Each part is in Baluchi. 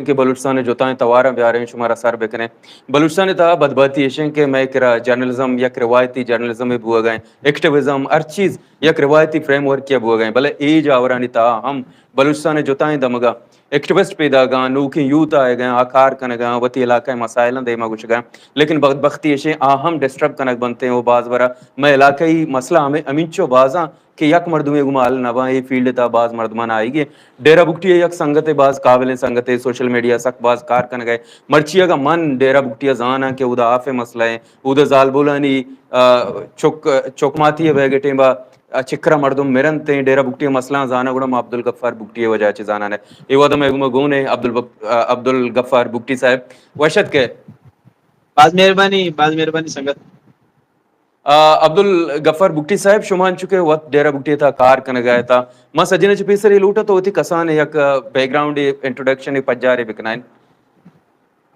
کہ بلوچستان ءِ جتائیں تواراں بیاریں، شمارا سر بکنیں۔ بلوچستان ءِ تہا بدبہتی ایش انت کہ مئے کرا جرنلزم یک روایتی جرنلزمے بوہگا انت، ایکٹیوزم، ہر چیز یک روایتی فریم ورکے ءَ بوہگا انت، بلے اے جاورانی تہا ہم بلوچستان ءِ جتائیں دمگا ایکٹیوسٹ پیداگاں، نوکیں یوتھ آئیگاں، آ کار کنگاں، وتی علاقہ ءِ مسائلاں دیما گوشگاں، لیکن بدبختی ایش انت آ ہم ڈسٹرب کنگ بنت انت و باز برا مئے علاقائی مسئلہ ہمیں، ہمینچو بازاں کہ یک مردمے گوما حل نہ باں، اے فیلڈ ءِ تہا باز مردمان آئیگے۔ ڈیرہ بگٹی ءِ یک سنگتے، باز قابلیں سنگتے، سوشل میڈیا سک باز کار کنگا اے۔ مرچی اگاں من ڈیرہ بگٹی ءَ زاناں کہ اودا آف ءِ مسئلہ ایں، اودا زالبولانی، آ، چک، چکماتی ءَ بیگ ءِ ٹیمبا، آ، چکرا مردم مرنت ایں، ڈیرہ بگٹی ءِ مسئلہ زاناں، گڑا ما عبدالغفار بگٹی ءِ وجہ چہ زاناں۔ اے وہدا مئے گوما گون ایں عبدالبگ-، آ، عبدالغفار بگٹی صاحب، وش اتکے۔ باز مہربانی، باز مہربانی سنگت۔ آ، عبدالغفار بگٹی صاحب، شما انچو کہ وت ڈیرہ بگٹی ءِ تہا کار کنگا اتاں، ما سجن ءَ چہ پیسر اے لوٹاں تو وتی کسان ءِ یک، آ، بیک گراؤنڈ ءِ انٹروڈکشن ءِ پجارے بکنائیں۔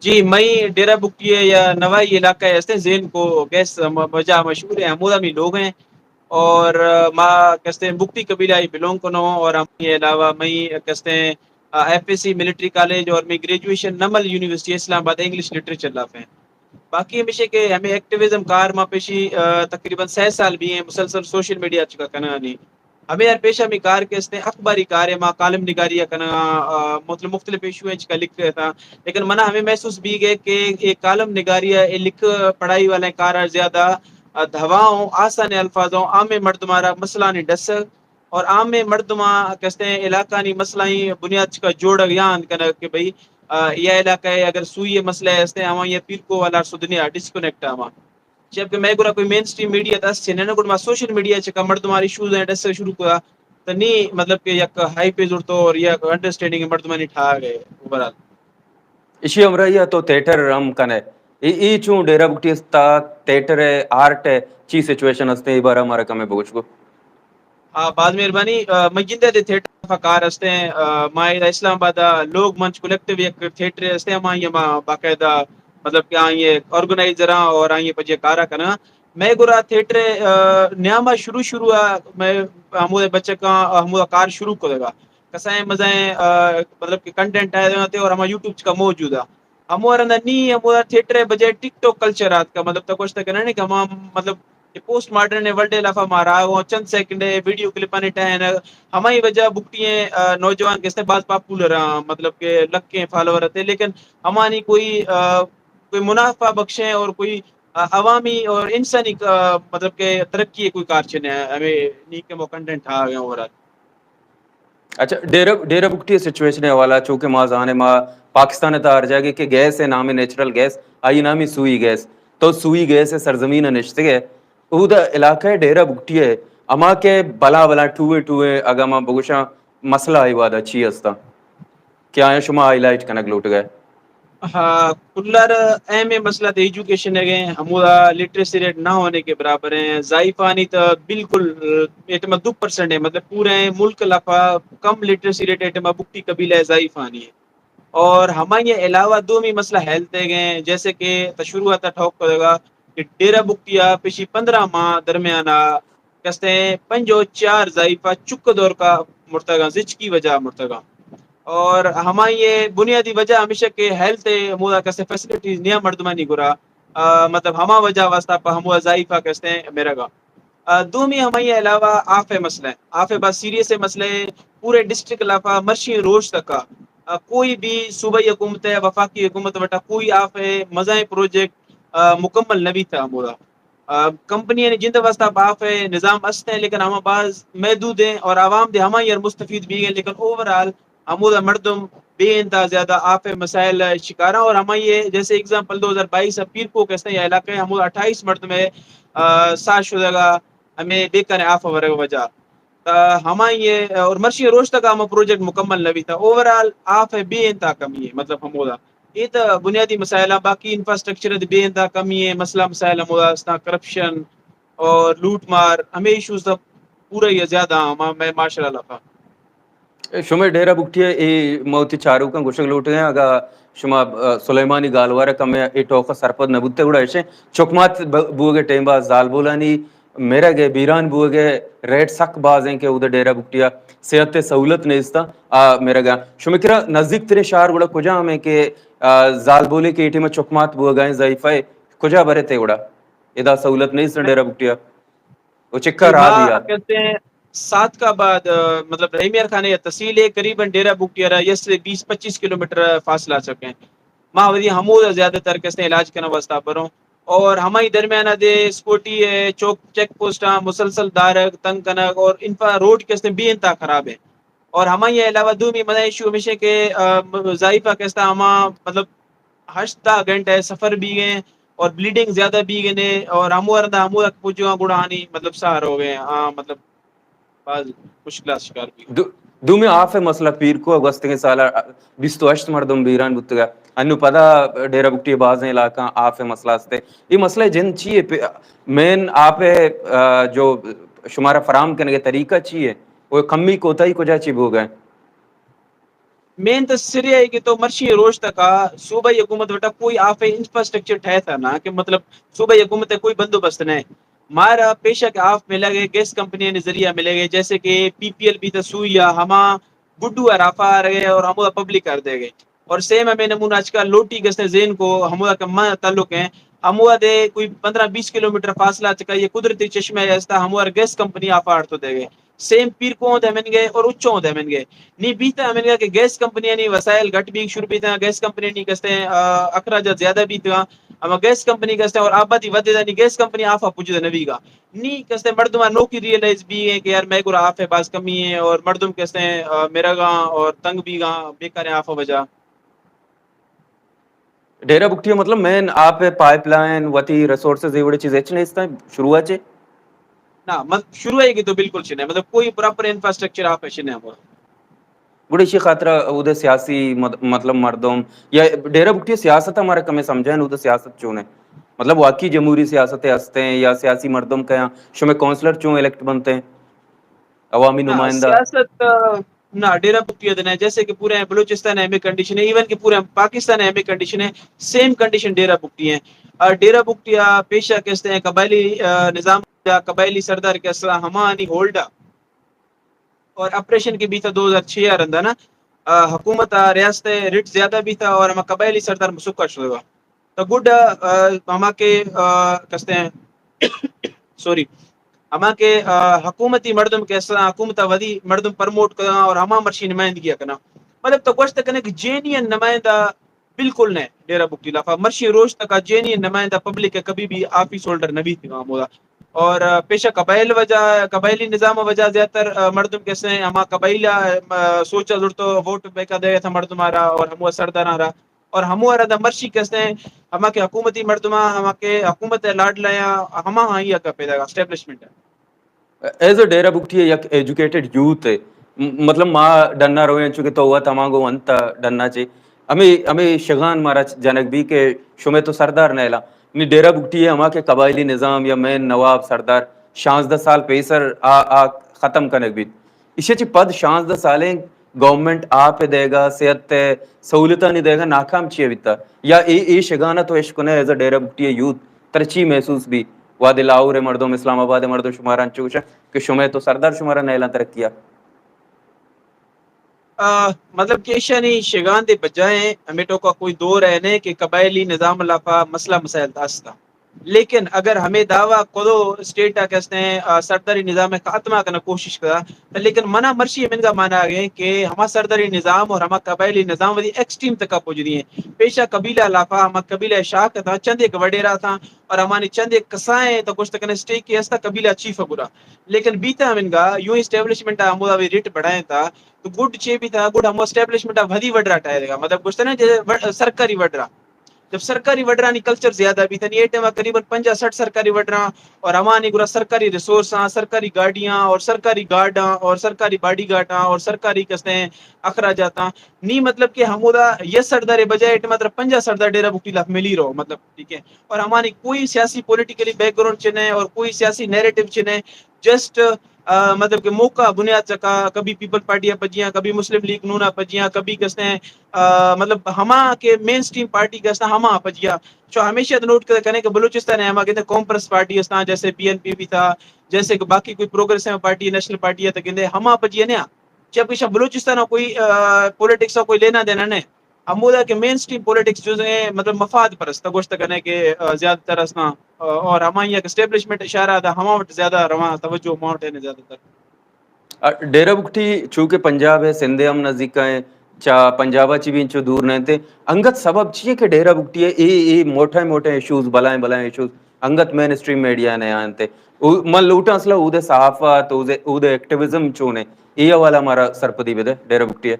جی، مئی ڈیرہ بگٹی ءِ یا نوائی علاقہ ءِ استیں زین کو گیس م-، وجہ مشہور ہے، ہمودا می لوگ ہیں اور، آ، ما کہتے ہیں بگٹی قبیلہ ہی بلونگ کنو اور ہم یہ علاوہ مئی کہتے ہیں، آ، F S C military college اور می graduation NUML university Islamabad English literature laugh ہیں۔ باقی ہمیشہ کہ ہمیں ایکٹیویزم کار ما پیشی، آ، تقریباً سہ سال بھی ہیں مسلسل سوشل میڈیا چکا کنانی۔ ہمیں ہر پیشہ ہمیں کار کے استیں اخباری کار ہے، ما کالم نگاری کنگا، آ، مطلب مختلف ایشو ہیں چکا لکھ رہتا۔ لیکن منا ہمیں محسوس بھی گئے کہ یہ کالم نگاری ہے، یہ لکھ پڑھائی والے کار زیادہ، آ، دھواؤں، آسان الفاظوں، عام مردمارا مسئلہ نہیں ڈس اور عام مردماں کستے علاقہ نی مسئلہ ہی بنیاد چکا جوڑگ یا اند کنگ کہ بھئی، آ، یہ علاقہ ہے اگر سوئی مسئلہ ہے استے ہماں یہ پیرکو والا سدنیا ڈسکنیکٹ ہماں۔ جبکہ مئے گورا کوئی مین سٹریم میڈیا تا اس چنن گڑ ما سوشل میڈیا چکا مردمانی ایشوز ہیں ڈس شروع کیا۔ تو نی مطلب کہ یک ہائی پہ زورتو اور یک انڈرسٹینڈنگ مردمانی ٹھا گئے اوورال۔ ایشی ہمراہی ءَ تو تھیٹر ہم کن ئے۔ اے، اے چوں ڈیرہ بگٹی است تا تھیٹر ءِ، آرٹ ءِ چی سچویشن است ایں، اے بارہ ءَ مارا کمے بگوش گو۔ ہاں، باز مہربانی۔ آ، مئے جند ءِ تھیٹر ءِ کار است ایں۔ آ، ما ادا اسلام آباد ءَ لوگ منچ کلیکٹیو یک تھیٹر است ایں، ہمائی ءَ ما باقاعدہ مطلب کہ آئی ءِ آرگنائزراں اور آئی ءِ پجے کارا کناں۔ مئے گورا تھیٹر ءِ، آ، نیام ءَ شروع شروع ءَ مئے ہمود ءِ بچکاں ہمود ءَ کار شروع کتگ ءَ۔ کسائیں مزائیں، آ، مطلب کہ کنٹینٹ آئے دیتے اور ہما یوٹیوب چکا موجود ہے۔ ہمو رندا نی ہمو تھیٹر ءِ بجائے ٹک ٹاک کلچر آتکا، مطلب تو گوشت کہ نہ کہ ہما مطلب کہ پوسٹ ماڈرن ورلڈ ءِ لافا ما راہ چند سیکنڈ ءِ ویڈیو کلپانی ٹہینگ، ہمائی وجہ بگٹی ءِ، آ، نوجوان کستے باز پاپولر ہیں، مطلب کہ لکیں فالوور تے، لیکن ہمانی کوئی، آ، کوئی منافع بخشیں اور کوئی، آ، عوامی اور انسانی، آ، مطلب کہ ترقی ءِ کوئی کار چنے ہمیں نی کہ مو کنٹینٹ آ گئے اوورال۔ اچھا، ڈیرہ، ڈیرہ بگٹی ءِ سچویشن ءِ حوالہ چونکہ ما زانیں، ما پاکستان ءِ تہا ہر جاگہ کہ گیس ءِ نام ءَ، نیچرل گیس، آئی نام ءَ سوئی گیس، تو سوئی گیس ءِ سرزمین ءَ نشتگ ئے، اودا علاقہ ءِ ڈیرہ بگٹی ءِ ہما کہ بلا بلا ٹوئیں ٹوئیں اگاں ما بگوشاں مسئلہ آئی وہدا چی ہستاں کہ آیاں شما ہائی لائٹ کنگ لوٹگ ئے؟ ہاں، کلر اہم مسئلہ تو ایجوکیشن ہے گئے، ہمودا لٹریسی ریٹ نہ ہونے کے برابر ہیں۔ ضعیفانی تو بالکل ایٹما دو پرسنٹ ہے، مطلب پورے ملک لفا کم لٹریسی ریٹ ایٹما بگٹی قبیلہ ہے ضعیفانی ہے۔ اور ہمائی علاوہ دومی مسئلہ ہیلتھ ہے گئے، جیسے کہ تشروعات ٹھوک کرے گا کہ ڈیرہ بگٹی ءَ پیشی پندرہ ماہ درمیان ءَ کستے پنج و چار ضعیفہ چک دور کا مرتگاں، زچکی وجہ مرتگاں۔ اور ہمائی بنیادی وجہ ہمیشہ کہ ہیلتھ ءِ ہمودا کستے فیسلٹیز نیا مردمانی گرا، آ، مطلب ہما وجہ واسطہ پہ ہمو ضعیفہ کستے مرگا۔ آ، دومی ہمائی علاوہ آف ءِ مسئلہ ہے۔ آف ءِ بہت سیریس ءِ مسئلہ ہے۔ پورے ڈسٹرکٹ لافا مرشی روچ تکا، آ، کوئی بھی صوبائی حکومت ہے، وفاقی حکومت وٹا کوئی آف ءِ مزائیں پروجیکٹ، آ، مکمل نہ بیتا ہمودا۔ آ، کمپنی یعنی جند واسطہ باف ءِ نظام است ہیں، لیکن ہما باز محدود ہیں اور عوام دے ہما یار مستفید بھی ہیں، لیکن اوورال ہمودا مردم بے انتہا زیادہ آف ءِ مسائل شکاراں اور ہمائی جیسے ایگزامپل دو ہزار بائیس ءَ پیر پوک است ہیں یا علاقہ ہمودا اٹھائیس مردم ہے، آ، ساہ شدگا ہمیں بے کنے آف ورگ وجہ۔ تا ہمائی ہے اور مرشی روچ تک ہما پروجیکٹ مکمل نہ بیتا۔ اوورال آف ءِ بے انتہا کمی ہے، مطلب ہمودا۔ اے تا بنیادی مسائل ہیں، باقی انفراسٹرکچر ءِ بے انتہا کمی ہے، مسئلہ مسائل ہمودا استاں، کرپشن اور لوٹ مار، ہمیں ایشوز تا پورا یا زیادہ ہم میں معاشرہ لفا۔ شمئے ڈیرہ بگٹی ءِ اے ما وتی چاروکاں گوشگ لوٹگ ءَ، اگاں شما، آ، سلیمانی گالوار ءَ کمے اے ٹوک ءَ سرپد نہ بوتگ گڑا ایشیں چکمات ب-، بوگ ءِ ٹیم ءَ زالبولانی میرگ ء بیران بوگ ء ریٹ سک باز ہیں کہ اود ڈیرہ بگٹی ء صحت ء سہولت نیست۔ آ، میرگ ء شمے کرا نزدیک تریں شہر گڑا کجا ہمیں کہ، آ، زالبولے کے ٹیم چکمات بوگ ء ضعیفہ کجا برے تے گڑا؟ ادا سہولت نیست ڈیرہ بگٹی ء۔ او چکا راہ ما دیا۔ کہتے ہیں ساتک آباد، آ، مطلب رحیم یار خان یا تحصیل ہے، قریباً ڈیرہ بگٹی ء را یس سے بیس پچیس کلومیٹر فاصلہ چکے۔ ما وزی ہمود زیادہ تر کہتے ہیں علاج کرنے واسطہ بروں۔ اور ہماری درمیان دے سکوٹی ہے، چوک، چیک پوسٹاں، مسلسل دارگ، تنگ کنگ اور انفا روڈ کہتے ہیں بے انتہا خراب ہے۔ اور ہماری علاوہ دومی مزہ ایشو ہمیشہ کہ، آ، ضعیفہ کہتا ہما مطلب ہشت دہ گھنٹہ سفر بھی گئے اور بلیڈنگ زیادہ بھی گئے نے اور ہمو اردا ہمو تک پوجو گڑا آنی مطلب سار ہو گئے، آ، مطلب باز مشکلات شکار بھی۔ دو-، دومی آف ء مسئلہ پیر کو گوستگیں سال بیست و ہشت مردم بیران بوتگا۔ انو پدا ڈیرہ بگٹی بازیں علاقہ آف ء مسئلہ استے۔ یہ مسئلہ جند چی ہے؟ پہ-، مین آپ ء، آ، جو شمارا فراہم کرنے کے طریقہ چی ہے؟ وہ کمی کوتاہی کجا چی بوگ ہے؟ مین تو سرے ہے کہ تو مرشی روش تکا صوبائی حکومت وٹا کوئی آف انفراسٹرکچر ٹھہرتا نا کہ مطلب صوبائی حکومت ہے کوئی بندوبست نہیں۔ مارا پیشہ کے آف ملے گئے، گیس کمپنی نے ذریعہ ملے گئے، جیسے کہ پی پی ایل بی تا سوئی یا ہما گڈو ہے رافا آ رہے اور ہمو پبلک کر دے گئے۔ اور سیم ہمیں نمونہ آج کل لوٹی گستے زین کو ہمو کا من تعلق ہے، ہمو دے کوئی پندرہ بیس کلومیٹر فاصلہ چکا یہ قدرتی چشمہ ہے استا ہمو گیس کمپنی آف آڑ تو دے گئے۔ سیم پیر کو دے من گئے اور اچوں دے من گئے۔ نی بیتا ہمیں کہ گیس کمپنی نی وسائل گھٹ بھی شروع بیتا، گیس کمپنی نی کستے، آ، اخراجات زیادہ بیتا، اما گیس کمپنی کستے اور آبادی ودے دا نی گیس کمپنی آفا پوجے دا نویگا۔ نی کستے مردم نوکی ریئلائز بھی ہیں کہ یار میں گرا آفے باز کمی ہے اور مردم کستے، آ، میرا گا اور تنگ بھی گا بیکار آفا وجہ۔ ڈیرہ بگٹی ء مطلب مین آپ ء پائپ لائن، وتی ریسورسز، اے وڑیں چیز ہچ نیست انت شروع ء چہ؟ نہ، مت-، شروع ء کہ تو بالکل چنے، مطلب کوئی پراپر انفراسٹرکچر آپ ء چنے ہمو۔ گڑا ایشی خاطر اود ء سیاسی مد-، مطلب مردم یا ڈیرہ بگٹی ء سیاست ہمارا کمیں سمجھائیں، اود ء سیاست چون ہے؟ مطلب واقعی جمہوری سیاست ہستیں یا سیاسی مردم کیا شمے کونسلر چون الیکٹ بنتے ہیں؟ عوامی نہ، نمائندہ؟ سیاست، آ، نہ، ڈیرہ بگٹی ء دن ہے، جیسے کہ پورے بلوچستان ء ہمیں کنڈیشن ہے، ایون کہ پورے پاکستان ء ہمیں کنڈیشن ہے، سیم کنڈیشن ڈیرہ بگٹی ہیں۔ آ، ڈیرہ بگٹی ء پیشہ کستے ہیں قبائلی، آ، نظام یا قبائلی سردار کے اصلا ہمانی ہولڈا اور آپریشن کے بیتا دو ہزار چھ آ رندا نا، آ، حکومت آ ریاست ء رٹ زیادہ بیتا اور ہما قبائلی سردار مسکا شدگا۔ تو گڈ، آ، ہما کہ، آ، کستے ہیں، سوری، ہما کہ، آ، حکومتی مردم کہ اساں حکومت ء ودی مردم پرموٹ کراں اور ہما مرشی نمائندگی ء کناں۔ مطلب تو گوشت کنے کہ جینین نمائندہ بالکل نہ ڈیرہ بگٹی لافا۔ مرشی روش تکا جینین نمائندہ پبلک ء کبھی بھی آفیس ہولڈر نہ بیتگا ہمودا۔ اور، آ، پیشہ قبائل وجہ، قبائلی نظام وجہ زیادہ تر، آ، مردم کسے ہما قبائل، آ، سوچا زرتو ووٹ بیکا دے تھا مردم آرا اور ہمو سرداراں را۔ اور ہمو ارا دا مرشی کستے ہما کہ حکومتی مردماں، ہما کہ حکومت ء لاڈلایاں، ہما ہاں ہی اگا پیدا اسٹیبلشمنٹ ہے۔ ایز اے ڈیرہ بگٹی ء یک ایجوکیٹڈ یوتھ ء، م-، مطلب ما ڈنا رویں چونکہ تو وت ہما گو انت ڈنا چے۔ ہمیں، ہمیں شگان مارا جنگ بھی کہ شمے تو سردار نیلا۔ نی ڈیرہ بگٹی ء ہما کہ قبائلی نظام یا مین نواب سردار شانزدہ سال پیسر آ، آ ختم کنگ بیت۔ ایشی چہ پد شانزدہ سالیں گورنمنٹ آپ ء دئیگا، صحت ء سہولتانی دئیگا ناکام چیا بیتا؟ یا اے، اے شگانا تو اشکنئے ایز اے ڈیرہ بگٹی ء یوتھ، ترا چی محسوس بی؟ وہدے لاہور ء مردم، اسلام آباد ء مردم شمارا انچو گوشاں کہ شمئے تو سردار شمارا نیلاں ترقی ء۔ آ، مطلب کہ ایشانی شگان دے بجائیں ہمے ٹوکا کوئی دور ہے نے کہ قبائلی نظام لافا مسئلہ مسائل تا استا۔ لیکن اگر ہمے دعویٰ کدو اسٹیٹ آ کہ استیں، آ، سرداری نظام ء خاتمہ کنگ کوشش کتا، تو لیکن منا مرشی ہمنگا مانا گئے کہ ہما سرداری نظام اور ہما قبائلی نظام وتی ایکسٹریم تکا پوجدی ہیں۔ پیشا قبیلہ لافا ہما قبیلہ شاہ کتا، چند ایک وڈیرا تھا اور ہمانی چند ایک کسائیں تو گوشت کنے اسٹیک کے استا قبیلہ چیف گرا۔ لیکن بیتا ہمنگا یوں اسٹیبلشمنٹ آ ہمودا وی ریٹ بڑھائیں تا، تو گڈ چے بیتا، گڈ ہمو اسٹیبلشمنٹ آ ودی وڈرا ٹائے گا، مطلب گوشت نا جے وڈ-، سرکاری وڈرا۔ جب سرکاری وڈرانی کلچر زیادہ بیت، یعنی اے ٹائم قریباً پنجاہ سٹھ سرکاری وڈراں اور ہمانی گرا سرکاری ریسورساں، سرکاری گاڑیاں اور سرکاری گارڈاں اور سرکاری باڈی گارڈاں اور سرکاری کستیں اخراجاتاں، نی مطلب کہ ہمودا یہ سردار بجائے اے ٹائم ترا پنجاہ سردار ڈیرہ بگٹی لاف ملی رہو، مطلب، ٹھیک ہے۔ اور ہمانی کوئی سیاسی پولیٹیکلی بیک گراؤنڈ چنے اور کوئی سیاسی نیریٹو چنے، جسٹ آ، مطلب کہ موقع بنیاد چکا، کبھی پیپل پارٹی ءَ پجیاں، کبھی مسلم لیگ نون ءَ پجیاں، کبھی کستے، آ، مطلب ہما کہ مین سٹریم پارٹی کستے ہما پجیاں۔ چو ہمیشہ تو نوٹ کر کنے کہ بلوچستان ءَ ہما گندے قوم پرست پارٹی استاں، جیسے بی این پی بھی تھا، جیسے کہ باقی کوئی پروگریسو پارٹی، نیشنل پارٹی ءَ تو گندے ہما پجیاں نیا۔ جبکہ شاہ بلوچستان ءَ کوئی، آ، پولیٹکس ءَ کوئی لینا دینا نہیں۔ ہمودا کہ مین سٹریم پولیٹکس جو ہے، مطلب مفاد پرست گوشت کنے کہ، آ، زیادہ تر استاں، آ، اور ہمائی یک اسٹیبلشمنٹ اشارہ دا ہما وٹ زیادہ رواں، توجہ ہما وٹ ہے زیادہ تر۔ آ، ڈیرہ بگٹی چونکہ پنجاب ہے، سندھ ہم نزدیک ہیں، چا پنجاب چی بھی انچو دور نہیں تھے۔ انگت سبب چی ہے کہ ڈیرہ بگٹی ہے، اے، اے موٹے موٹے ایشوز، بلائیں بلائیں ایشوز انگت مین سٹریم میڈیا نے آنتے۔ او، من لوٹاں اصلا اودے صحافت، اودے، اودے ایکٹیویزم چون ہے، اے حوالہ ہمارا سرپدی بدے ڈیرہ بگٹی ہے۔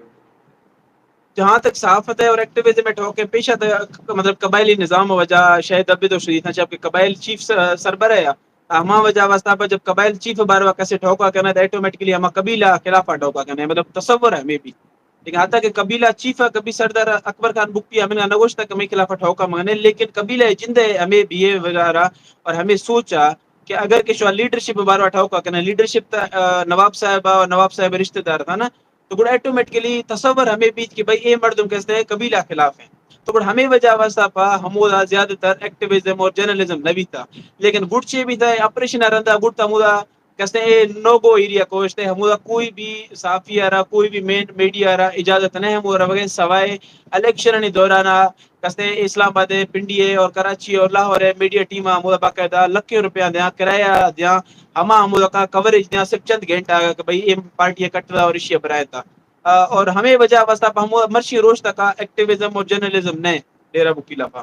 جہاں تک صحافت ہے اور ایکٹیویزم ہے، ٹھوکے پیشہ تک، مطلب قبائلی نظام وجہ شاید اب بھی تو شدید تھا، جبکہ قبائل چیف س-، سربرہ ہے۔ ہما وجہ واسطہ پر جب قبائل چیف باروا کسے ٹھوکا کرنا تو آٹومیٹکلی ہما قبیلہ خلاف ٹھوکا کرنا ہے، مطلب تصور ہے ہمیں بھی۔ لیکن حتیٰ کہ قبیلہ چیف ہے، کبھی سردار اکبر خان بگٹی ہمیں نہ گوشتا کہ ہمیں خلاف ٹھوکا مانگنے، لیکن قبیلہ جندے ہمیں بیہیویئر اور ہمیں سوچا کہ اگر کہ شوا لیڈرشپ باروا ٹھوکا کرنا، لیڈرشپ تا، آ، نواب صاحب اور نواب صاحب رشتہ دار تھا نا، تو گڑا آٹومیٹکلی تصور ہمیں بیت کہ بھئی اے مردم کستے قبیلہ خلاف ہیں۔ تو گڑا ہمیں وجہ واسطہ پا ہمودا زیادہ تر ایکٹیویزم اور جرنلزم نہ بیتا۔ لیکن گڑ چے بیتا، آپریشن رندا گڑ تا ہمودا کستے اے نو گو ایریا کوشتے، ہمودا کوئی بھی صحافی آرا، کوئی بھی مین میڈیا آرا اجازت نہیں ہمودا روگے سوائے الیکشن نی دورانا کستے اسلام آباد ہے، پنڈی ہے اور کراچی ہے اور لاہور ہے، میڈیا ٹیم ہمودا باقاعدہ لکھیں روپیہ دیاں، کرایہ دیاں، ہما ہمودا کا کوریج دیاں، صرف چند گھنٹہ آگا کہ بھئی اے پارٹی ہے کٹرا اور ایشی برائے تا۔ آ، اور ہمیں وجہ واسطہ پہ ہمودا مرشی روش تکا ایکٹیویزم اور جرنلزم نے ڈیرہ بگٹی لافا۔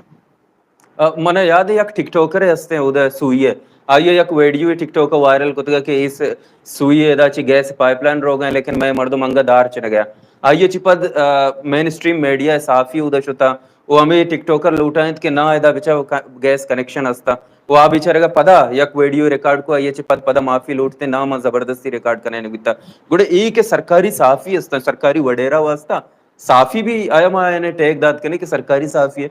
آ، من یاد ہے یک ٹک ٹاکر ہستے اودے سوئی ہے۔ آئیے یک ویڈیو ٹک ٹاک وائرل کتگا کہ اس سوئی ہے ادا چی گیس پائپ لائن روگ ہیں، لیکن میں مردم انگا دار چنگا۔ آئیے چی پد، آ، مین سٹریم میڈیا صحافی اودے شتا۔ وہ ہمیں ٹک ٹاکر لوٹائیں کہ نہ ادا بچا کا-، گیس کنیکشن ہستا۔ وہ آ بیچارے گا پدا یک ویڈیو ریکارڈ کو آئیے چی پد پدا معافی لوٹتے نہ من زبردستی ریکارڈ کرنے نبیتا۔ گڑے ای کہ سرکاری صحافی ہستا، سرکاری وڈیرا واسطہ صحافی بھی آیا ما یعنی ٹیگ دات کنے کہ سرکاری صحافی ہے۔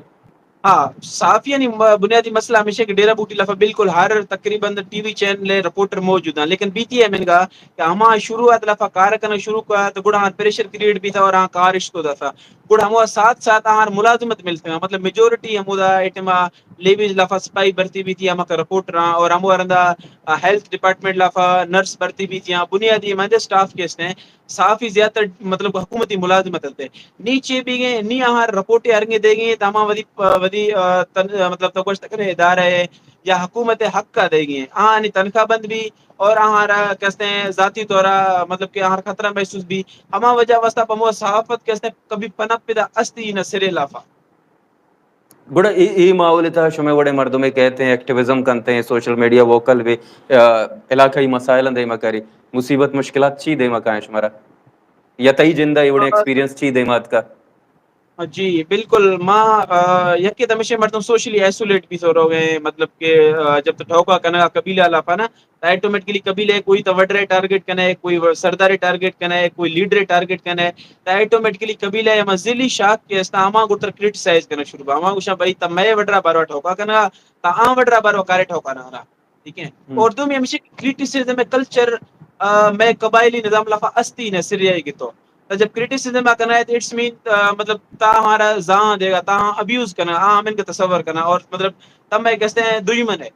ہاں، صحافیانی م-، بنیادی مسئلہ ہمیشہ کہ ڈیرہ بوٹی لفا بالکل ہر تقریباً ٹی وی چینل ہے، رپورٹر موجود ہیں، لیکن بیتی ہے منگا کہ ہما شروعات لفا کار کرنا شروع کیا تو گڑا ہاں پریشر کریٹ بھی تھا اور ہاں کار اشتو دا تھا۔ گڑا ہمو ساتھ ساتھ ہاں ملازمت ملتے ہیں، مطلب میجورٹی ہمودا ایٹما لیویز لفا سپاہی بھرتی بھی تھی، ہما کا رپورٹر ہاں اور ہمو رندا ہیلتھ ڈپارٹمنٹ لفا نرس بھرتی بھی تھی، ہاں بنیادی مندے سٹاف کے اس نے صحافی زیادہ تر مطلب حکومتی ملازمت ہلتے۔ نی چے بیگیں، نی آہار رپورٹے ارنگے دیگیں، تاما ودی، ودی، آ، تن-، مطلب تو گوشت کرے ادارہ ہے یا حکومت حق کا دیگیں۔ آہانی تنخواہ بند بھی اور آہارا کستے ذاتی طورا مطلب کہ آہار خطرہ محسوس بھی۔ ہما وجہ واسطہ پمو صحافت کستے کبھی پنپ پدا استی نہ سرے لافا۔ گڑا اے، اے ماحول تہا شمئے وڑیں مردمے کہتے ہیں، ایکٹیویزم کنتے ہیں، سوشل میڈیا ووکل بھی، آ، علاقائی مسائل دیما کری، مصیبت مشکلات چی دیما کائیں شمارا؟ یا تئی جندا اے وڑیں آ، ایکسپیرینس چی دیما اتکا؟ جی، بالکل۔ ما، آ، یکے تمشے مردم سوشلی آئسولیٹ بھی سو رہو گئے، مطلب کہ، آ، جب تو ٹھوکا کنگا قبیلہ لافا نا، تو آٹومیٹکلی قبیلے کوئی تو وڈرے ٹارگٹ کنے، کوئی و-، سردارے ٹارگٹ کنے، کوئی لیڈرے ٹارگٹ کنے، تو آٹومیٹکلی قبیلے ہما ذیلی شاخ کے استا ہما گٹر کرٹیسائز کرنا شروع با۔ ہما گوشاں بھائی تم مئے وڈرا باروا ٹھوکا کنگا، تا آ وڈرا باروا کارے ٹھوکا نہ رہا۔ ٹھیک ہے؟ ہم۔ اور دومی ہمیشہ کرٹیسزم کلچر، آ، مئے قبائلی نظام لفا استی نے سریائی گتو۔ تو جب کرٹیسزم آ کنائے تو اٹس مین، آ، مطلب تا ہمارا زان دے گا، تا ابیوز کنا، آ ہمیں کا تصور کنا اور مطلب تم مئے کہتے ہیں دشمن ہے۔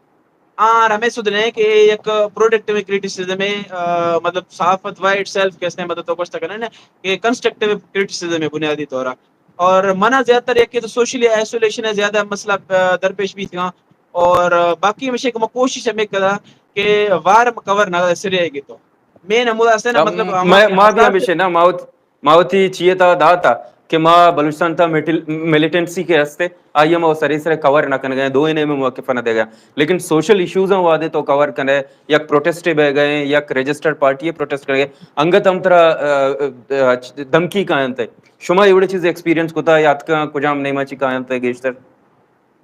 آ ہمیں سدھ نہیں کہ یک پروڈکٹیو کرٹیسزم ہے، آ، مطلب صحافت و اٹ سیلف کہتے ہیں مطلب تو گوشت کرنا نا کہ کنسٹرکٹیو کرٹیسزم ہے بنیادی طور پر۔ اور منا زیادہ تر یکے تو سوشلی آئسولیشن ہے زیادہ مسئلہ، آ، درپیش بھی تھا۔ اور، آ، باقی ہمیشہ کہ ما کوشش ہمیں کرا کہ وار کور نہ سرے آئے گی تو مین ہمودا سے نا اب مطلب ہما میں، کہ ما بھی آزاد ہمیشہ نا ما وت-، ما وتی چیئے تا داتا کہ ما بلوچستان تا میٹل-، ملیٹنسی کے ہستے، آئی ہم او سرے سرے کور نہ کنگا، دو انہیں میں موقف نہ دے گا۔ لیکن سوشل ایشوز ہم وادے تو کور کنے، یک پروٹیسٹ بہ گئے، یک رجسٹرڈ پارٹی پروٹیسٹ کنے، انگت ہم ترا، آ، آ، آ، دھمکی کائنتے۔ شما ایوڑے چیز ایکسپیرینس کتا یا اتکا کجام نیما چی کائنتے گیشتر؟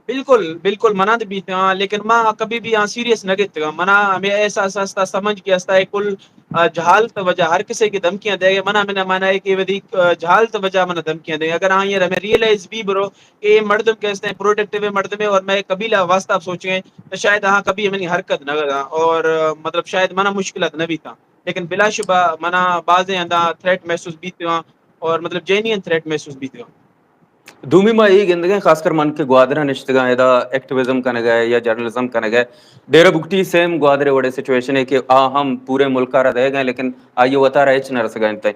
بالکل، بالکل، منا تو بیت، ہاں، لیکن ما کبھی بھی ہاں سیریس نہ گیتگا۔ منا ہمیں احساس ہستا، سمجھ کے ہستا ہے کل، آ، جہالت وجہ ہر کسے کی دھمکیاں دے گئے۔ منا، منا مانا ہے کہ ودی، آ، جہالت وجہ منا دھمکیاں دے گئے۔ اگر ہاں یہ ہمیں ریئلائز بھی برو کہ یہ مردم کہتے ہیں پروڈکٹیو مردم ہے اور میں قبیلہ واسطہ سوچیں تو شاید ہاں کبھی ہمیں حرکت نہ کرا اور، آ، مطلب شاید منا مشکلات نہ بیتا۔ لیکن بلا شبہ منا بازیں ہندا تھریٹ محسوس بیتگاں، اور مطلب جینوئن تھریٹ محسوس بیتگاں۔ دومی ما اے گندگیں، خاص کر من کہ گوادر ءَ نشتگاں، ادا ایکٹیویزم کنگ ءَ یا جرنلزم کنگ ءَ، ڈیرہ بگٹی سیم گوادر ءِ وڑیں سچویشن ءَ کہ آ ہم پورے ملک ءَ را دئیگ ءَ، لیکن آئی ءَ وتارا ہچ نہ رسگ ءَ انت۔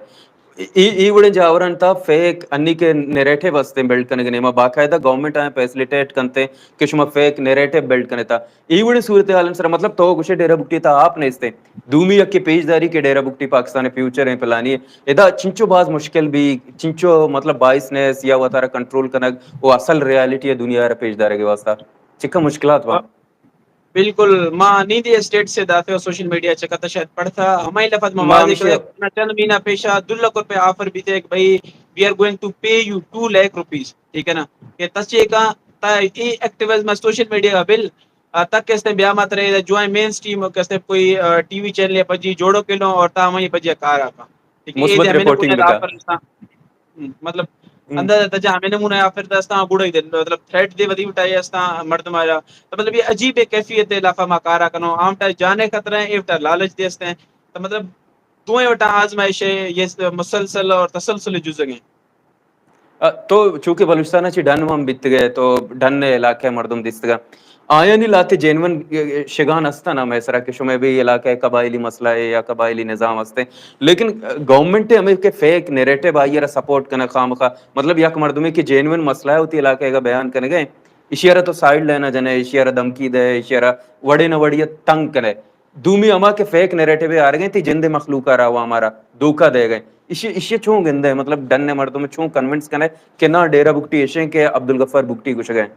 اے، اے وڑیں جاوراں تھا فیک انی کہ نیریٹو استیں بلڈ کنگ ءِ نیما، باقاعدہ گورنمنٹ آئیں فیسلیٹیٹ کنتے کہ شما فیک نیریٹو بلڈ کنے تھا۔ اے وڑیں صورتحال سرا مطلب تو گوشے ڈیرہ بگٹی تھا آپ نیستے۔ دومی یکے پیش داری کہ ڈیرہ بگٹی پاکستان ءِ فیوچر ءِ پلانی ءَ۔ ادا چنچو باز مشکل بی، چنچو مطلب باعث نیس یا وتارا کنٹرول کنگ و اصل ریالٹی ءَ دنیا ءَ را پیش دارگ ءِ واسطہ چکا مشکلات با؟ بالکل، ما نیندی اسٹیٹ سے داتے و سوشل میڈیا چکا تا شاید پڑھتا، ہمائی لفظ ما ما واضح ہمشی کرے، نہ چند مہینہ پیشا دو لکھ روپے آفر بیتے کہ بھائی، we are going to pay you two lakh rupees، ٹھیک ہے نا؟ کہ تچے کا تا ای ایکٹیویزم سوشل میڈیا کا بل، آ، تک کستے بیا مات رہے، جوائیں مین سٹریم کستے کوئی، آ، ٹی وی چینل یا پجی جوڑو کے لو اور تا ہمیں پجی کار آکا۔ ٹھیک ہے، اے مثبت دے ہمیں رپورٹنگ نمونے بکا۔ آفر استاں۔ ہم، مطلب، ہم۔ اندازہ تجا ہمیں نمونے آفر دستا، گڑا دے، مطلب، تھریٹ دے ودی اٹھائی استا، مردم آیا۔ تو مطلب، یہ عجیب ایک کیفیت ہے، لافا ما کارا کنو، عام ٹا جانے خطرہ ہے، اے وٹا لالچ دے استے ہیں۔ تو مطلب، دوئیں وٹا آزمائش ہے، یہ مسلسل اور تسلسل جزگیں۔ ء، تو چونکہ بلوچستان ء چہ ڈن ہم بیتگ ئے، تو ڈن ء علاقہ ء مردم دیستگ ء، آیانی لہتے جینون شگان است نا مئے سرا کہ شمئے بھی علاقہ ء قبائلی مسئلہ ء یا قبائلی نظام است ء، لیکن گورنمنٹ ء ہمے کہ فیک نیریٹو آئی ء را سپورٹ کنگ خامخا، مطلب یک مردمے کہ جینون مسئلہ ء وتی علاقہ ء بیان کنگ ء، ایشی ء را تو سائیڈ لائن ء جنئے، ایشی ء را دھمکی دئے، ایشی ء را وڑے نہ وڑے ء تنگ کنئے۔ دومی ہما کہ فیک نیریٹو ء آرگ ء، تئی جند ء مخلوق ء را عوام ء را دھوکہ دئیگ ء۔ ایشی، ایشی ء چون گندئے؟ مطلب ڈن ء مردم ء چون کنونس کنئے کہ نا، ڈیرہ بگٹی ایشیں کہ عبدالغفار بگٹی گوشگ ء؟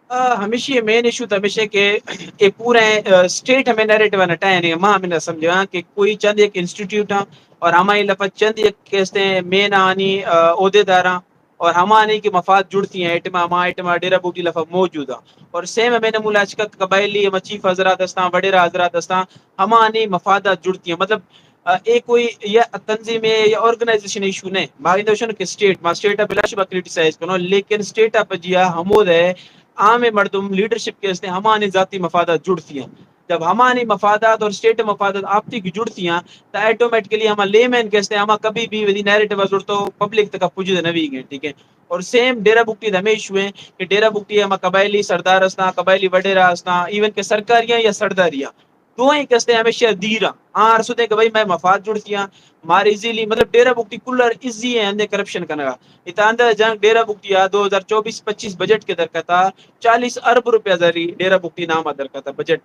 آ، ہمیشی مین ایشو تو ہمیشہ کہ اے پورے، آ، اسٹیٹ ہمیں نیریٹو ء نٹائے نہیں، ما ہمیں نہ سمجھا کہ کوئی چند یک انسٹیٹیوٹ ہاں اور ہمائی لفظ چند یک کہتے ہیں مین آنی، آ، عہدیداراں اور ہمانی کہ مفاد جڑتی ہیں، ایٹما، ہما ایٹما ڈیرہ بگٹی لفظ موجود ہیں۔ اور سیم ہمیں نمولہ اچ کہ قبائلی ہما چیف حضرات ہستاں، وڈیرہ حضرات ہستاں، ہمانی مفادات جڑتی ہیں۔ مطلب، آ، اے کوئی یا تنظیم ہے یا آرگنائزیشن ایشو نہیں۔ ما ایندوشن کہ اسٹیٹ، ما اسٹیٹ ء بلا شبہ کرٹیسائز کنو، لیکن اسٹیٹ ء پجیا ہمود ہے عام مردم لیڈرشپ کے ہستے ہمانی ذاتی مفادات جڑتی ہیں۔ جب ہمانی مفادات اور اسٹیٹ مفادات آپ تھی کی جڑتی ہیں، تو آٹومیٹکلی ہما لے مین کہتے ہیں، ہما کبھی بھی ودی نیریٹو زڑتو پبلک تک پوجے نہ ویگیں، ٹھیک ہے؟ اور سیم ڈیرہ بگٹی ہمیش ہوئے کہ ڈیرہ بگٹی ہما قبائلی سردار ہستاں، قبائلی وڈیرہ ہستاں، ایون کہ سرکاریاں یا سرداریاں، دوئیں کستے ہمیشہ دیراں۔ آ ارسدیں کہ بھئی، مئے مفاد جڑتیاں، مارے ایزیلی، مطلب، ڈیرہ بگٹی کل ار ایزی ہیں اندے کرپشن کنگا۔ اتاندہ جنگ ڈیرہ بگٹی آ دو ہزار چوبیس پچیس بجٹ کے درکتا، چالیس ارب روپیہ زری ڈیرہ بگٹی نام آ درکتا بجٹ۔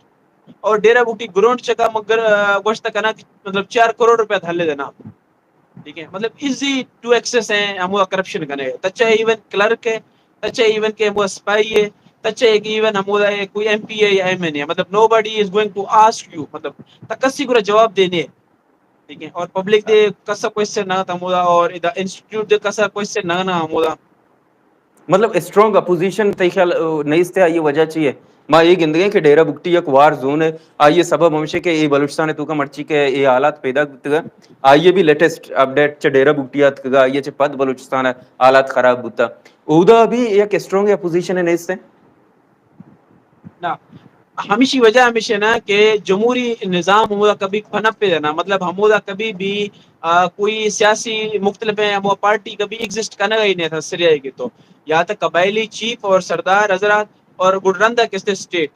اور ڈیرہ بگٹی گرونڈ چکا مگر، آ، گوشت کنا کہ مطلب چار کروڑ روپیہ دھلے دینا۔ ٹھیک ہے، مطلب ایزی ٹو ایکسس ہیں، ہمو کرپشن کنے۔ تچا ایون کلرک ہے، تچا ایون کے ہمو سپاہی ہے، تچا ایک ایون ہمو دا ہے کوئی ایم پی اے یا ایم این اے، مطلب nobody is going to ask you، مطلب تا کسی گرا جواب دینے۔ ٹھیک ہے، اور پبلک دے کسا کوشچن نہ تھا ہمو دا، اور ادا انسٹیٹیوٹ دے کسا کوشچن نہ نہ ہمو دا۔ مطلب اسٹرانگ اپوزیشن تئی خیال، آ، نیست ہے، آئی وجہ چی ہے؟ ما یہ گندگیں کہ ڈیرہ بگٹی یک وار زون ہے، آئی سبب ہمشہ کہ اے بلوچستان توکا مرچی کہ اے حالات پیدا بوتگا، آئی بھی لیٹسٹ اپڈیٹ چہ ڈیرہ بگٹی آتکگا، آئی چہ پد بلوچستان حالات خراب بوتا۔ اودا بھی یک اسٹرانگ اپوزیشن نیست ہے؟ نہ، ہمیشی وجہ ہمیشہ نا کہ جمہوری نظام ہمودا کبھی پنپ پہ نا، مطلب ہمودا کبھی بھی، آ، کوئی سیاسی مختلف ہیں، ہمو پارٹی کبھی ایگزسٹ کنگا ہی نہیں تھا سریا کے تو۔ یا تو قبائلی چیف اور سردار حضرات اور گڈ رندا کستے اسٹیٹ۔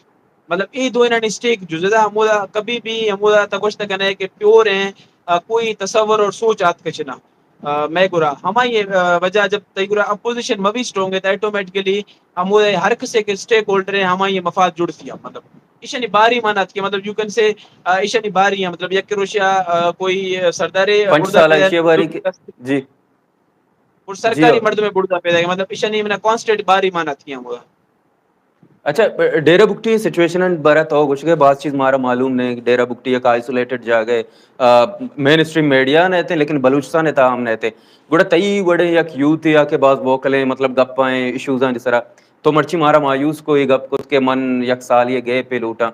مطلب اے دوئینانی اسٹیک جزدہ ہمودا کبھی بھی ہمودا تگوشت کنے کہ پیور ہیں، آ، کوئی تصور اور سوچ آتکچ نہ۔ آ، مئے گرا ہمائی، آ، وجہ جب تئی گرا اپوزیشن مبی اسٹرانگ ہے تو آٹومیٹکلی ہمودا ہر کسے کہ اسٹیک ہولڈر ہیں ہمائی مفاد جڑتی ہیں۔ مطلب ایشانی باری معنی اتکے، مطلب یو کین سے، آ، ایشانی باری ہیں، مطلب یک روشیا، آ، کوئی سردارے پنچ بڑدا سال پیدا ایشیا باری کے، جی۔ اور جی سرکاری ہو۔ مردم بڑدا پیدا ہے، مطلب ایشانی منا کانسٹنٹ باری معنی اتکے ہمودا۔ اچھا، ڈیرہ بگٹی سچویشن بارہ تو گوشگے باز چیز مارا معلوم نہیں۔ ڈیرہ بگٹی یک آئسولیٹڈ جاگہ ہے، آ، مین اسٹریم میڈیا نہ تھے، لیکن بلوچستان تھا ہم نہ تھے۔ گڑا تئی وڑے یک یوتھ یا کہ باز ووکل ہیں، مطلب گپا ہیں، ایشوز ہیں سرا۔ تو مرچی مارا مایوس کو یہ گپ کت کہ من یک سال یہ گیپ پہ لوٹاں۔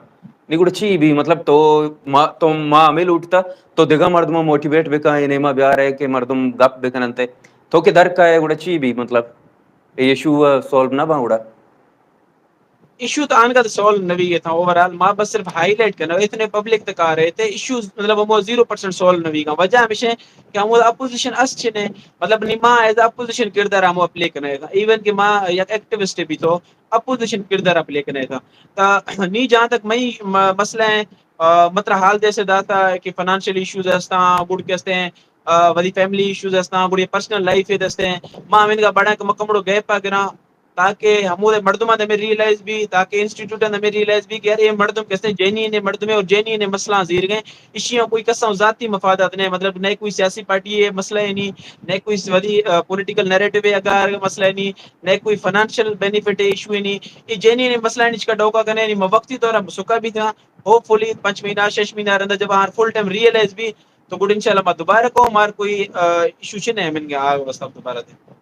نی گڑا چی بھی، مطلب تو ما، تو ما ہمیں لوٹتا، تو دگہ مردم موٹیویٹ بکا، یہ نیما بیار ہے کہ مردم گپ بکننتے۔ تو کہ در کا ہے گڑا چی بھی، مطلب یہ ایشو سالو نہ با گڑا؟ ایشو تو آنگا تو سالو نہ بیگ ءَ تھا، اوور آل ما بس صرف ہائی لائٹ کرنا، اتنے پبلک تک آ رہے تھے، ایشوز مطلب ہمو زیرو پرسنٹ سالو نہ بیگا۔ وجہ ہمیشہ کہ ہمو اپوزیشن اس چنے، مطلب نی ما ایز اپوزیشن کردار ہمو پلے کرنے تھا، ایون کہ ما یک ایکٹیوسٹ بھی تو اپوزیشن کردار پلے کرنے تھا۔ تا نی جہاں تک مئی م-، مسئلہ ہے، آ، مطلب حال جیسے داتا کہ فنانشل ایشوز ہستاں، گڑ کے ہستے ہیں، آ، وتی فیملی ایشوز ہستاں، گڑ یہ پرسنل لائف ہے دستے ہیں، ما ہمیں کا بڑا کہ مکمڑو گیپ آ گراں، تاکہ ہمودے مردماں دمے ریئلائز بھی، تاکہ انسٹیٹیوٹاں دمے ریئلائز بھی کہ یار اے مردم کسے جینین اے مردم اے اور جینین اے مسئلہ زیرگیں، اشیاں کوئی کساں ذاتی مفادات نے، مطلب نئے کوئی سیاسی پارٹی اے مسئلہ اے نی، نئے کوئی وتی، آ، پولیٹیکل نیریٹو اے اگار مسئلہ اے نی، نئے کوئی فنانشل بینیفٹ اے ایشو اے نی، اے جینین اے مسئلہ اے نی چکا ڈوکا کنے نی، ما وقتی طور پر سکا بھی تھا، ہوپ فلی پنچ مہینہ، شش مہینہ رندا جب آہاں فل ٹائم ریئلائز بھی، تو گڑا انشاءاللہ ما دوبارہ کو مار کوئی، آ، ایشو چنے ہمیں آ واسطہ دوبارہ دے۔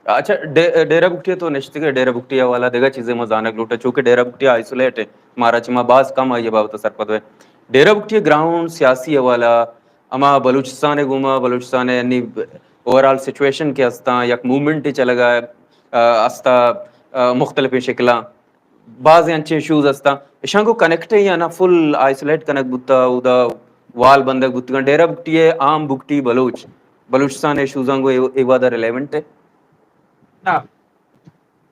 اچھا، ڈے-، ڈیرہ بگٹی تو نشتگے، ڈیرہ بگٹی حوالہ دگہ چیزیں ما زانگ لوٹا، چونکہ ڈیرہ بگٹی آئسولیٹ ہے، مارا چہ ما باز کم آئی بابت سرپد ہوئے۔ ڈیرہ بگٹی گراؤنڈ سیاسی حوالہ، اما بلوچستان گوما، بلوچستان یعنی اوور آل سچویشن کے ہستاں، یک موومنٹ چلگا، آ، ہستا، آ، مختلف شکلاں، باز انچیں ایشوز ہستاں، اشاں گوں کنیکٹ ایں یا نہ فل آئسولیٹ کنگ بوتا، اودا وال بندگ بوتگاں۔ ڈیرہ بگٹی ءِ عام بگٹی بلوچ، بلوچستان ایشوزاں گوں اے، اے وہدا ریلیونٹ ہے؟ نا،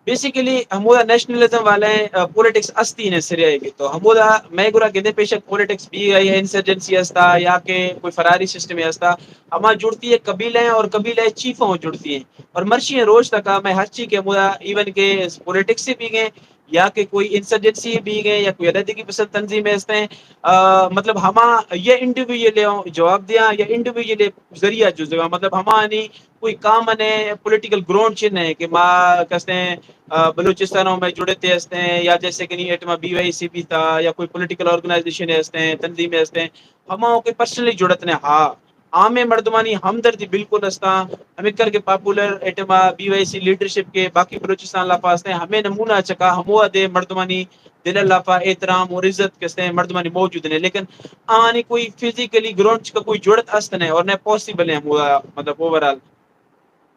بیسیکلی ہمودا نیشنلزم والے، آ، پولیٹکس ہستی نے سریا ہے کہ تو ہمودا میں گرا گندے پیشک پولیٹکس بھی ہے یا انسرجنسی ہستا یا کہ کوئی فراری سسٹم ہستا، ہما جڑتی ہے قبیلہ ہیں اور قبیلہ چیفوں جڑتی ہیں۔ اور مرشی روز تک میں ہر چی کہ ہمودا ایون کہ پولیٹکس سے بھی گئے یا کہ کوئی انسرجنسی بیگ ایں یا کوئی علیحدگی پسند تنظیم ہستیں، آ، مطلب ہما یہ انڈیویجول جواب دیاں یا انڈیویجول ذریعہ جزگاں، مطلب ہمانی کوئی کامن ہے پولیٹیکل گراؤنڈ چن ہے کہ ما کستے، آ، بلوچستان میں جڑتے ہستیں یا جیسے کہ نہیں ایٹما بی وائی سی بھی تھا یا کوئی پولیٹیکل آرگنائزیشن ہستیں، تنظیم ہستیں، ہما کوئی پرسنلی جڑت نے ہا۔ عام مردمانی ہمدردی بالکل استاں۔ ہمکل کے پاپولر ایٹما بی وائی سی لیڈرشپ کے باقی بلوچستان لافا استیں، ہمیں نمونہ چکا ہمو ادے مردمانی دل لافا احترام اور عزت کے استیں مردمانی موجود نے، لیکن آنی کوئی فزیکلی گراؤنڈ چکا کوئی جڑت است نے اور نہ پاسبل ہے ہمو، مطلب اوور آل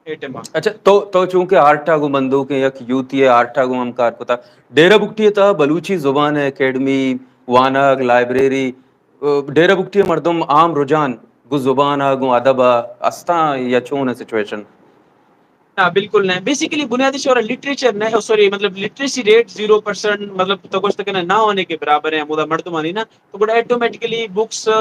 ایٹما۔ اچھا، تو، تو چونکہ آرٹا گوں بندوک ہیں، یک یوتھی ہے، آرٹا گوں ہم کار کتا۔ ڈیرہ بگٹی تا بلوچی زبان اکیڈمی، وانگ، لائبریری، ڈیرہ بگٹی ءِ مردم عام رجحان گوں زبان ءَ، گوں ادب ءَ استاں یا چون ءِ سچویشن؟ نا، بالکل نہ۔ بیسیکلی بنیادی شعور لٹریچر نہ، او سوری، مطلب لٹریسی ریٹ زیرو پرسنٹ، مطلب تو گوشت کنے نہ ہونے کے برابر ہے ہمودا مردمانی نا، تو گڑا آٹومیٹکلی بکس، آ،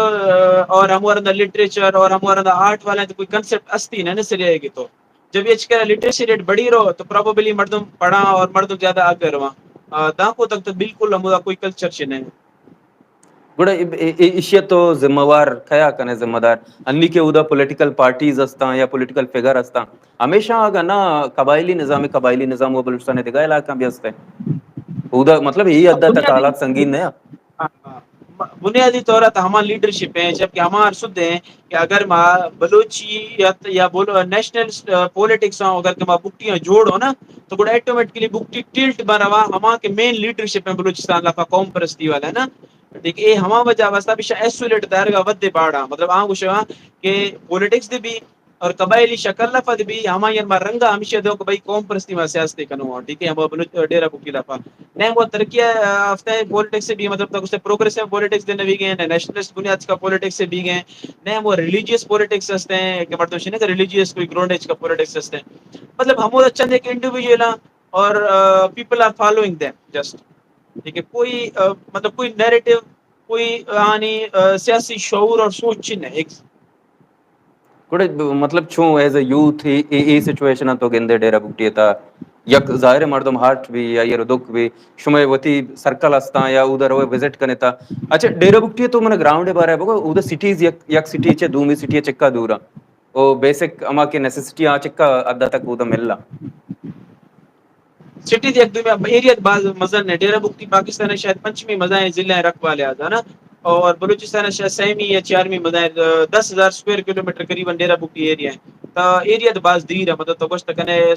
اور ہمو رندا لٹریچر اور ہمو رندا آرٹ والے تو کوئی کنسپٹ استی نہ، نہ سریا ہے کہ تو جب یہ چکر لٹریسی ریٹ بڑھی رہو تو پروبیبلی مردم پڑھا اور مردم زیادہ آگے رہا۔ آ، دانکو تک تو بالکل ہمودا کوئی کلچر چ نہیں۔ گڑا ای-، ای-، ای-، ایشی ءَ تو ذمہ وار کیا کنے؟ ذمہ دار انی کہ اودا پولیٹیکل پارٹیز ہستاں یا پولیٹیکل فگر ہستاں، ہمیشہ اگاں نہ قبائلی نظام، قبائلی نظام وہ بلوچستان ءِ دگہ علاقہ بھی ہستے۔ اودا مطلب یہ حد تک بنیادی حالات سنگین نہ۔ ہاں، ہاں۔ م-، بنیادی طور پر ہما لیڈرشپ ہیں، جبکہ ہما ارسد ہیں کہ اگر ما بلوچیت یا بولو نیشنل، آ، پولیٹکس ہوں، اگر کہ ما بکٹیاں جوڑ ہو نا، تو گڑا آٹومیٹکلی بکٹی ٹلٹ بنوا ہما کہ مین لیڈرشپ ہیں بلوچستان لافا قوم پرستی والا نا۔ دیکھ، اے ہما وجہ واسطہ بھی شا ایسولیٹ دارگا ودے باڑا، مطلب، آں گوشگا کہ پولیٹکس دے بھی اور قبائلی شکل لفظ بھی ہما یار ما رنگا ہمیشہ دو کہ بھائی قوم پرستی ما سیاست کنو، ٹھیک ہے، ہم بلوچ ڈیرہ بگٹی لافا۔ نہ وہ ترقی یافتہ پولیٹکس سے بھی، مطلب، تو اس سے پروگریسو پولیٹکس دے نوی گئے، نہ نیشنلسٹ بنیاد کا پولیٹکس سے بھی گئے، نہ وہ ریلیجیس پولیٹکس ہستے ہیں کہ مردم شنے کہ ریلیجیس کوئی گراؤنڈ ایج کا پولیٹکس ہستے ہیں۔ مطلب، ہم وہ چند ایک انڈیویجول ہیں اور، آ، people are following them just۔ ٹھیک ہے، کوئی، آ، مطلب کوئی نیریٹو، کوئی آنی، آ، سیاسی شعور اور سوچ چن ہے۔ ایک گڑا مطلب چون as a youth a, a, a situation تو گندے ڈیرہ بگٹی تا یک ظاہر مردم ہارٹ بھی یا یہ دکھ بھی شما وتی سرکل ہستاں یا ادھر وزٹ کنے تا۔ اچھا، ڈیرہ بگٹی تو من گراؤنڈ بارے بگو، ادھر سٹیز یک، یک سٹی چے دومی سٹی چکا دورا۔ او بیسک اما کے نیسیسٹی آ چکا حد تک اودا ملا۔ سٹی دے یک دومی ایریا باز مزن ہے۔ ڈیرہ بگٹی پاکستان ہے شاید پنچمی مزائیں ضلع ہے رقبہ لحاظ ہے نا، اور بلوچستان ہے شاید سیمی یا چارمی مزائیں، دس ہزار اسکوائر کلومیٹر قریباً ڈیرہ بگٹی ایریا ہے۔ تا ایریا تو باز دیر ہے، مطلب تو گوشت کنے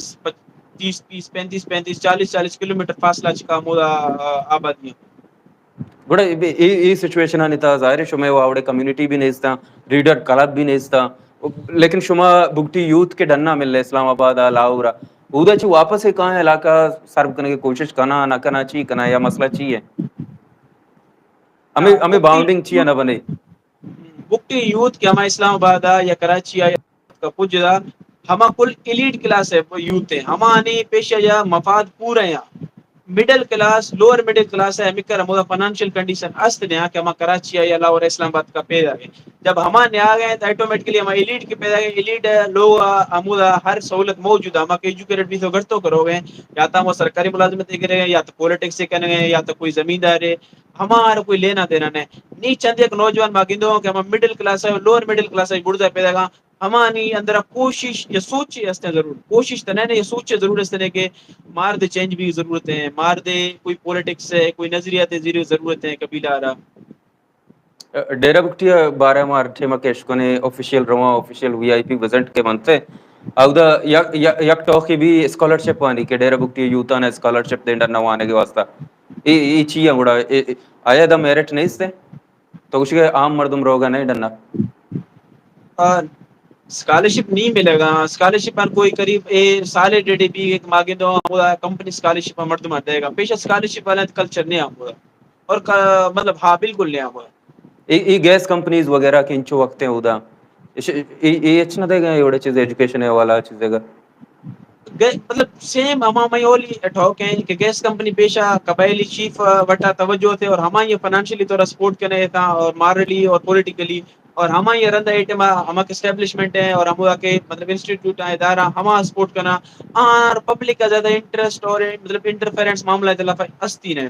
تیس، تیس، پینتیس، پینتیس، چالیس، چالیس کلومیٹر فاصلہ چکا مودا، آ، آبادی ہے۔ گڑا اے، اے، اے سچویشن آنی تا ظاہر ہے شمے و آوڑے کمیونٹی بھی نیستا، ریڈر کلب بھی نیستا، لیکن شما بگٹی یوتھ کے ڈنا ملے اسلام آباد آ، لاہور آ، اودا چی واپس کہاں علاقہ سرو کنگے کوشش کناں نہ کناں، چی کناں یا مسئلہ چی ہے؟ ہمیں ہاں، ہمیں بگٹی باؤنڈنگ چی ہے نہ بنے؟ بگٹی یوتھ کہ ہما اسلام آباد آ یا کراچی آ یا کا کچھ دا، ہما کل ایلیٹ کلاس ہے، یوتھ ہے، ہما آنی پیشہ یا مفاد پورا ہیں۔ Middle class, lower middle class ہے، ہمکر ہمودا فنانشل کنڈیشن است نے کہ ہما کراچی آ یا لاہور اسلام آباد کا پیدا گئے۔ جب ہما نے آ گئے تو آٹومیٹکلی ہما ایلیٹ کے پیدا گئے، ایلیٹ لوگ ہمودا ہر سہولت موجود ہے، ہما کہ ایجوکیٹڈ بھی تو گھر تو کرو گئے، یا تو ہم سرکاری ملازمت کرے گئے، یا تو پولیٹکس سے کرنے گئے، یا تو کوئی زمیندار ہے، ہمارا کوئی لینا دینا نہیں۔ نی چند یک نوجوان ما گندو کہ ہما مڈل کلاس ہے، لوور مڈل کلاس ہے، بڑزا پیدا گا، ہمانی اندرا کوشش یا سوچے ہستیں ضرور، کوشش تو نہیں، یہ سوچے ضرور ہستیں کہ مار دے چینج بھی ضرورت ہے، مار دے کوئی پولیٹکس ہے، کوئی نظریات ہے، ضرور ضرورت ہے قبیلہ آرا۔ ڈیرہ بگٹی ء بارہ ما ہر ٹیم ء کیش کنے، آفیشل رواں، آفیشل وی آئی پی وزٹ کے منتے۔ اودا یک، یک، یک ٹوکی بھی اسکالرشپ آنی کہ ڈیرہ بگٹی یوتھ آن اسکالرشپ دینڈا نہ وانگے واسطہ۔ اے، اے چی ہے گڑا؟ اے، اے، آیا دا میرٹ نہیں سے؟ تو کچھ کے عام مردم روگا نہیں ڈننا۔ آ، اسکالرشپ نہیں ملے گا۔ اسکالرشپ پر کوئی قریب اے سالے ڈیڑھ بھی ایک ماگے دو، ہمودا کمپنی اسکالرشپ پر مردم دے گا۔ پیشہ اسکالرشپ والا کلچر نہیں ہمودا۔ اور کا-، مطلب، ہاں، بالکل نہیں ہمودا۔ اے، اے گیس کمپنیز وغیرہ کے انچو وقت ہیں اودا۔ اش-، اے، اے اچ نہ دے گا، یہ وڑے چیز ایجوکیشن ہے والا چیز دے گا۔ گئے، مطلب، سیم ہما مئی اولی ٹھوک ہیں کہ گیس کمپنی پیشہ قبائلی چیف، آ، وٹا توجہ تھے اور ہما یہ فنانشلی طور سپورٹ کرنے تھا اور مارلی اور پولیٹیکلی اور ہما یہ رندا ایٹم ہما کے اسٹیبلشمنٹ ہے اور ہما کے، مطلب، انسٹیٹیوٹ ہیں، ادارہ ہما سپورٹ کرنا اور پبلک کا زیادہ انٹرسٹ اور، مطلب، انٹرفیرنس معاملہ دلا استی نہیں۔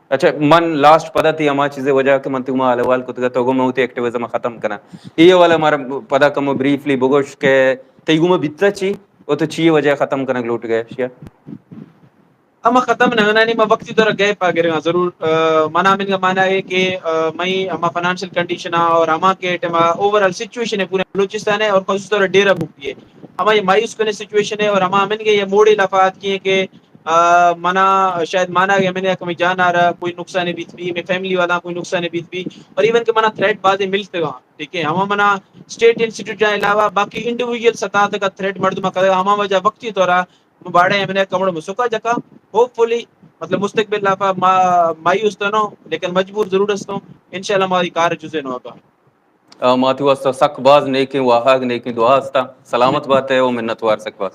اچھا، من لاسٹ پدا تی ہما چیزے وجہ کہ من تی گوما حال احوال کتگا، تو گوما وتی ایکٹیوزم ختم کنا۔ اے حوالہ مارا پدا کمو بریفلی بگوش کہ تئی گوما بیتا چی، و تو چی وجہ ختم کنگ لوٹ گئے شیا؟ ہما ختم نہ کنانی، ما وقتی طور گیپ آ گرگا ضرور۔ آ، منا من کا مانا ہے کہ، آ، مئی ہما فنانشل کنڈیشن آ اور ہما کے ٹائم اوور آل سچویشن ہے پورے بلوچستان ہے اور خصوصی طور ڈیرہ بگٹی ہے۔ ہما یہ مایوس کنے سچویشن ہے اور ہما من کے یہ موڑے لفات کی ہے کہ آ، منا شاید مانا گیا، من کمی جان آ رہا، کوئی نقصان بیت بھی، میں فیملی والا کوئی نقصان بیت بھی، اور ایون کہ منا تھریٹ بازے ملتے گا، ٹھیک ہے، ہما منا اسٹیٹ انسٹیٹیوٹ جا علاوہ باقی انڈیویجول سطح تک تھریٹ مردم کرے، ہما وجہ وقتی طورا باڑے ہمیں کمڑ مسکا جکا، ہوپ فلی، مطلب، مستقبل لافا ما مایوس تو نو، لیکن مجبور ضرور ہستوں، انشاءاللہ ہماری کار جزے نو کا۔ آ، ماتی واسطہ سک باز نیکیں واہگ، نیکیں دعا ہستا۔ سلامت بات ہے و منتوار سک باز۔